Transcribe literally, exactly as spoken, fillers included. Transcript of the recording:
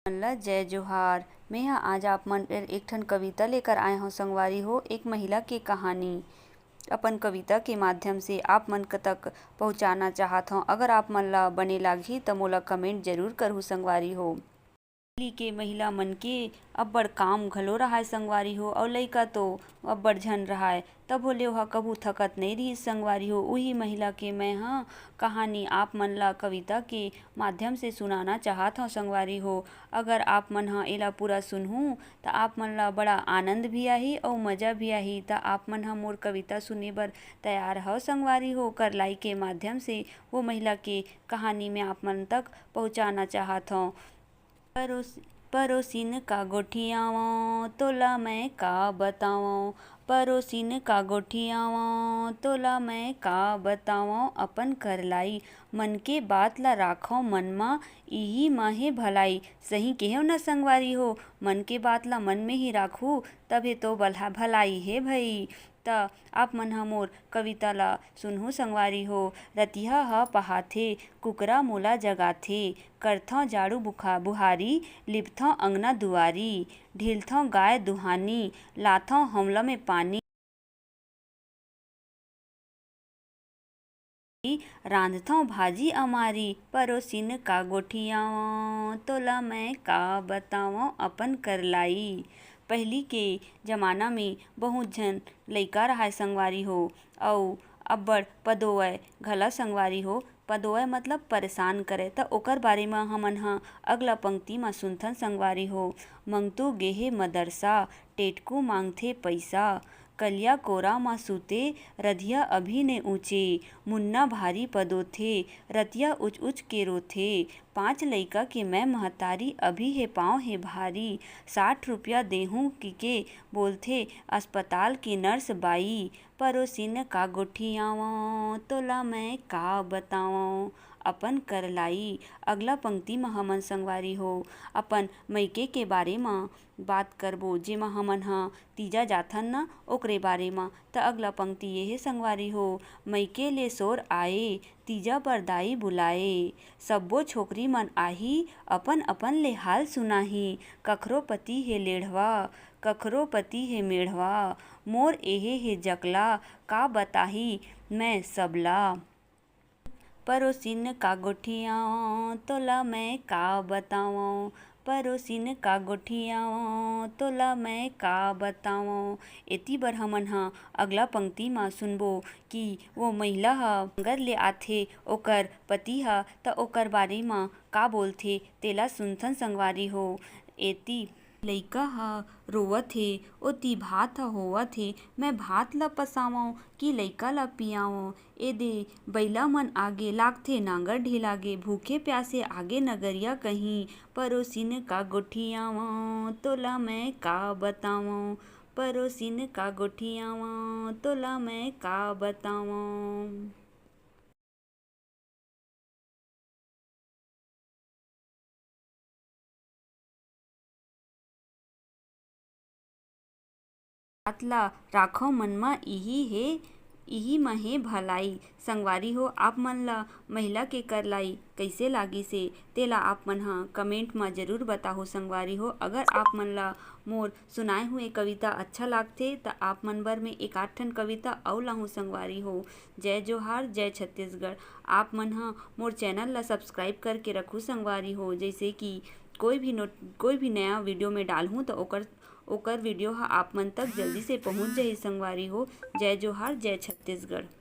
मन ला जय जोहार। मेंहा आज आप मन बर एक ठन कविता लेकर आए हौं संगवारी हो, एक महिला के कहानी। अपन कविता के माध्यम से आप मन क तक पहुँचाना चाहत हौं। अगर आप मन ला बने लागही त मोला comment जरूर करहू संगवारी हो। पहिली के महिला मन के अब्बड़ काम घलो रहाय संगवारी हो, अउ लइका तो अब्बड़ झन रहाय, तभो ले ओहा कभू थकत नइ रिहिस संगवारी हो। उही महिला के मैं ह कहानी आप मन ला कविता के माध्यम से सुनाना चाहत हौं संगवारी हो। अगर आप मन ह एला पूरा सुनहू, त आप मन ला बड़ा आनंद भी आही अउ मजा भी आही। त आप मन ह मोर कविता सुने बर तैयार हव संगवारी हो। करलाई के माध्यम से वो महिला के कहानी मैं आप मन तक पहुँचाना चाहत हौं। परोस-, परोसिन का गोठियावं, तोला मैं का बतावं। परोसिन का गोठियावं, तोला मैं का बतावं। अपन करलाई, मन के बात ला राखव मन मा, इही मा हे भलाई। सही केहेव न संगवारी हो, मन के बात ला मन में ही राखहू, तभे तो बलहा-, भलाई हे भई। त आप मन ह मोर कविता ला सुनहू संगवारी हो। रतिहा ह पहाथे, कुकरा मोला जगाथे, करथंव जाड़ू बुखा-, बुहारी, लिपथंव अंगना दुआरी, ढिलथंव गाय दुहानी, लाथंव हमला में पानी। रांधथंव भाजी अमारी, परोसिन का गोठियावं, तोला मैं का बतावं अपन करलाई। पहिली के जमाना में बहुत झन लइका रहाय संगवारी हो, अउ अब्बड़ पदोवय घला संगवारी हो। पदोवय मतलब परेशान करय। त ओकर बारे म हमन ह अगला पंक्ति म सुनथन संगवारी हो। मंगतू गेहे मदरसा, टेटकू मांगथे पइसा, कलिया कोरा म सूते, रधिया अभी ने ऊँचे, मुन्ना भारी पदोथे, रतिया उच उच के रोथे। पांच लइका के मैं महतारी, अभी हे पाँव हे भारी, साठ रुपया देहूं किके बोलथे अस्पताल के नर्स बाई। परोसिन का गोठियावं, तोला मैं का बतावं अपन करलाई। अगला पंक्ति म हमन संगवारी हो अपन मइके के बारे म बात करबो, जेमा हमन ह तीजा जाथन न, ओकरे बारे म। त अगला पंक्ति ये हे संगवारी हो, मइके ले सोर आए, तीजा बर दाई बुलाए। सब्बो छोकरी मन आही, अपन अपन ले हाल सुनाही। कखरो पति हे लेढ़वा, कखरो पति हे मेढ़वा, मोर एहे हे जकला, का बताही मैं सबला। परोसिन का गोठियावं, तोला मैं का बतावं। परोसिन का गोठियावं, तोला मैं का बतावं। एती बर हमन ह अगला पंक्ति म सुनबो कि वो महिला ह नांगर ले आथे, ओकर पति ह, त ओकर बारे म का बोलथे, तेला सुनथन संगवारी हो। एती लइका ह रोवत हे, ओती भात ह होवत हे, मैं भात ल पसावंव कि लइका ल पियावंव? ए दे बइला मन आगे लागथे नांगर ढिलागे, भूखे प्यासे आगे नगरिया कहीं। परोसिन का गोठियावंव, तोला मैं का बतावंव। परोसिन का गोठियावंव, तोला मैं का बतावंव। बात ला राखव मन म, इही हे, इही म हे भलाई। संगवारी हो, आप मन ला महिला के करलाई कइसे लागिस हे, तेला आप मन ह comment म जरूर बताहू संगवारी हो। अगर आप मन ला मोर सुनाए हुए कविता अच्छा लागथे, त आप मन बर में एक आध ठन कविता अउ लाहूँ संगवारी हो। जय जोहार, जय छत्तीसगढ़। आप मन ह मोर channel ला subscribe करके रखू संगवारी हो, जइसे कि कोई भी नोट-, कोई भी नया video में डालहूँ, त ओकर, ओकर video ह आप मन तक जल्दी से पहुँच जाही संगवारी हो। जय जोहार, जय छत्तीसगढ़।